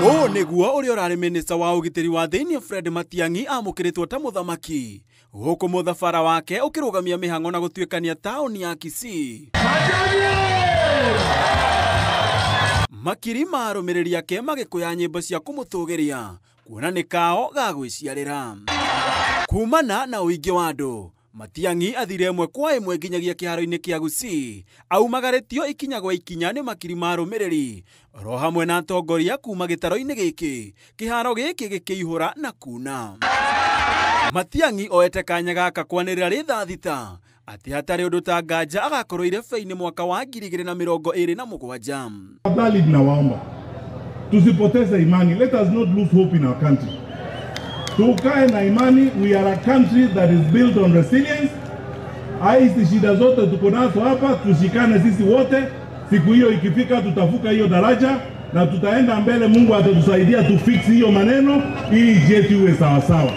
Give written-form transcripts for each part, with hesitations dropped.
Ũũ nĩguo ũrĩa ũrarĩ minista wa ũgitĩri wa thĩinĩ Fred Matiang'i amũkĩrĩtwo ta mũthamaki, gũkũ mũthabara wake ũkĩrũgamia mĩhang'o na gũtuĩkania taũni ya Kisii. Makiri ma arũmĩrĩri ake magĩkũya nyĩmbo cia kũmũtũgĩria kuona nĩ kao ga gwĩciarĩra. Kumana na ũingĩ wa andũ, Matiang'i athire ĩmwe kwa ĩmwe nginyagia kĩharo-inĩ kĩa Gusii, aumagarĩtio ikinya gwa ikinya nĩ makiri ma arũmĩrĩri oro hamwe na atongoria kuma gĩtaro-inĩ gĩkĩ, kĩharo gĩkĩ gĩkĩihũra na kuna. Matiang'i oete kanya gaka kwanĩrĩra rĩ thaa 6 atĩ hatarĩ ũndũ ta nganja agakorwo irebe-inĩ mwaka wa 2027. Tafadhali tunawaomba tusipoteze imani. Let us not lose hope in our country. Tukae na imani. We are a country that is built on resilience. Hizi shida zote tuko nazo hapa, tushikane sisi wote. Siku hiyo ikifika, tutavuka hiyo daraja na tutaenda mbele. Mungu atatusaidia tufix hiyo maneno ili nchi yetu iwe sawa sawa.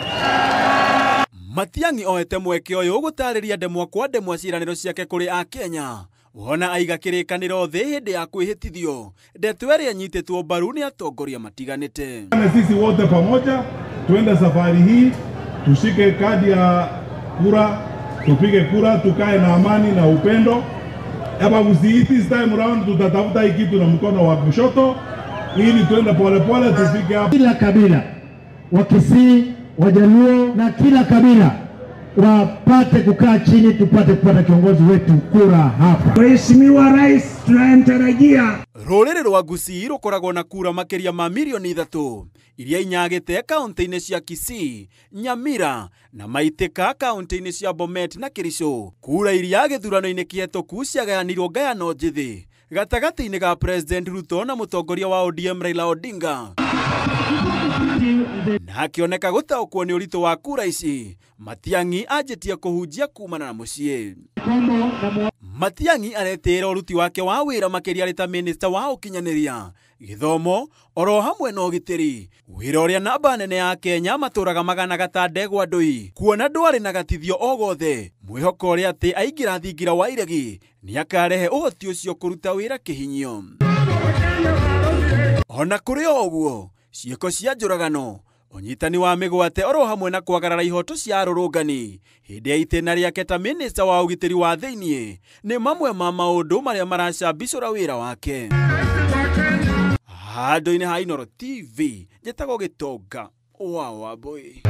Matiang'i oete mweke ũyũ gũtarĩria ndemwa kwa ndemwa ciĩranĩro ciake kũrĩ Akenya. Wona aiga kĩrĩkanĩro thĩ hĩndĩ ya kwĩhĩtithio, ndeto ĩrĩa ĩnyitĩtwo mbaru nĩ atongoria matiganĩte. Sisi wote pamoja tuende safari hii, tushike kadi ya kura, tupige kura, tukae na amani na upendo. Hapa Gusii this time round tutatafuta hii kitu na mkono wa kushoto ili tuende pole pole tufike hapa. Kila kabila wa Kisii, Wajaluo na kila kabila wapate kukaa chini, tupate kupata kiongozi wetu kura hapa. Mheshimiwa Rais tunayemtarajia. Rũrĩrĩ rwa Gusii rũkoragwo na kura makĩria ma mirioni 3 iria inyagĩte kaunti-inĩ cia Kisii, Nyamira na maitĩka kaunti-inĩ cia Bomet na Kericho. Kura iria gĩthurano-inĩ kĩhetũku ciagayanirwo ngayano njĩthĩ gatagatĩ-inĩ ga President Ruto na mũtongoria wa ODM Raila Odinga. Na akĩoneka gũtaũkwo nĩ ũritũ wa kura ici, Matiang'i anjĩtie kũhunjia kumana na mũciĩ. Matiang'i aretĩĩra ũruti wake wa wĩra makĩria arĩ ta minista wa ũkinyanĩria, gĩthomo oro hamwe na ũgitĩri, wĩra ũrĩa namba nene ya Kenya matũraga maganaga ta ndegwa ndũi, kuona ndwarĩ na gatithio o gothe, mwĩhoko ũrĩa atĩ aingĩra thingira wa iregi nĩakarehe ũhoti ũcio kũruta wĩra kĩhinyio. Ona kũrĩ o ũguo, ciĩko cia njũragano, ũnyitani wa mĩgwate oro hamwe na kwagarara ihoto cia arũrũngani hĩndĩ ya itĩna rĩake ta minista wa ũgitĩri wa thĩinĩ nĩ mamwe ma maũndũ marĩa maracambicũra wĩra wake. Handũ-inĩ ha Inooro TV, njĩtagwo Gĩtonga wa Wambũi.